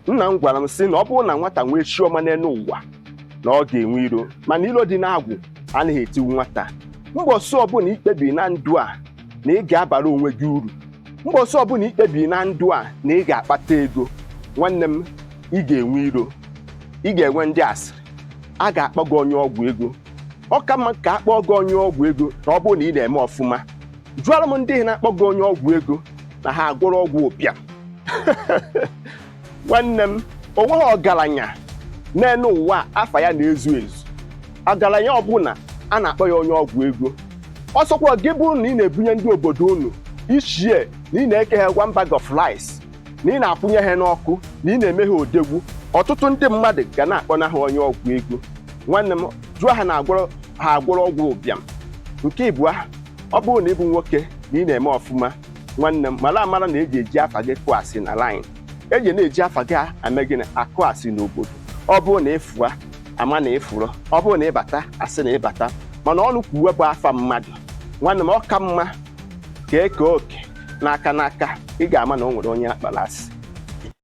Nna m gwara m sị na ọ bụrụ na nwata nwee chi ọma n'elu ụwa, na ọ ga-enwe iro, mana iro dị n'agwụ anaghị etiwu nwata. Mbọsị ọbụla ikpebi na ndụ a na ị ga-abara onwe gị uru, mbọsị ọbụla ikpebi na ndụ a na ị ga-akpata ego, nwanne m, ị ga-enwe iro, ị ga-enwe ndị asịrị, a ga-akpọ gị onye ọgwụ ego. Ọ ka mma ka a kpọọ gị onye ọgwụ ego na ọ bụrụ na ị na-eme ọfụma. Jụọrọ m ndị na-akpọ gị onye ọgwụ ego na ha agwọrọ ọgwụ ụbịam. Nwanne m, o nweghị ọgaranya n'elu ụwa afa ya na-ezu ezu. Ọgaranya ọbụla a na-akpọ ya onye ọgwụ ego. Ọsọkwa gị bụrụ na ị na-ebunye ndị obodo unu ichie, na ị na-eke ha one bag of rice, na ị na-akwụnye ha n'ọkụ, na ị na-eme ha odegwu, ọtụtụ ndị mmadụ ga na-akpọ na ha onye ọgwụ ego. Nwanne m, jụọ ha na agwọrọ ha agwọrọ ọgwụ ụbịam. Nke ịbụa, ọ bụrụ na ị bụ nwoke na ị na-eme ọfụma, nwanne m, mara amara na eji eji afa gị kụọ asị na line, eji na-eji afa gị ame gịnị? Akụ asị n'obodo. Ọ bụrụ na ị fụa, ama na ị fụrụ. Ọ bụrụ na ịbata, asị na ịbata. Mana ọnụ kwuwe bụ afa mmadụ. Nwanne m, ọ ka mma ka eke oke n'aka n'aka, ị ga-ama na o nwere onye akpara asị.